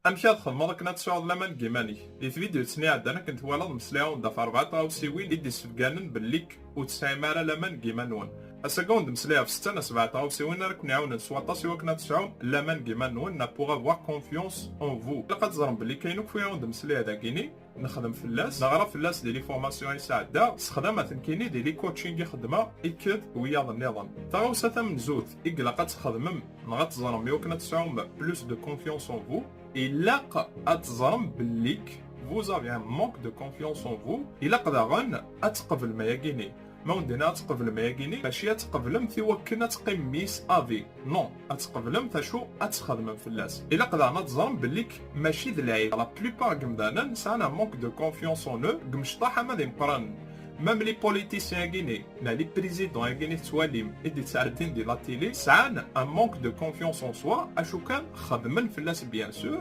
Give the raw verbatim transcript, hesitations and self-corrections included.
Amek ad txedmeḍ akken ad tesɛuḍ laman deg yiman-ik? Di tvidyut-nni iɛeddan, akken twalaḍ, mmeslayeɣ-d ɣef rebɛa tɣawsiwin i d-yessebganen bellik ur tesɛim ara laman deg yiman-nwen. Ass-agi ad wen-d-mmeslayeɣ ɣef setta neɣ sebɛa tɣawsiwin ara ken-iɛawnen s waṭas i wakken ad tesɛum laman deg yiman-nwen, neɣ pour avoir confiance en vous. Ilaq ad teẓrem belli kayen akk i wen-d-mmeslayeɣ dagini nexdem fell-as, neɣra fell-as di les formations i sɛeddaɣ, sexdameɣ-t nekkini di les coaching i xeddmeɣ akked wiyaḍ nniḍen. Taɣawsa tamenzut i ilaq ad txedmem neɣ ad teẓrem i wakken ad tesɛum plus de confiance en vous, ilaq ad teẓrem bellik vous avez un manque de confiance en vous. Ilaq daɣen ad tqeblem ayagi-nni. Ma wen-d-nniɣ ad tqeblem ayagi-nni, mačči ad tqeblemt i wakken ad teqqimem yis-s à vie. Non, ad tqeblemt acu, ad txedmem fell-as. Ilaq daɣen ad teẓrem bellik mačči d lɛib. La plupart n yemdanen sɛan un manque de confiance en eux, deg umecṭaḥ ama d imeqqranen. Même les politiciens-agi-nni, neɣ les présidents-agi-nni tettwalim i d-yettɛeddin di la télé, sɛan un manque de confiance en soi, acu kan xedmen fell-as bien sûr,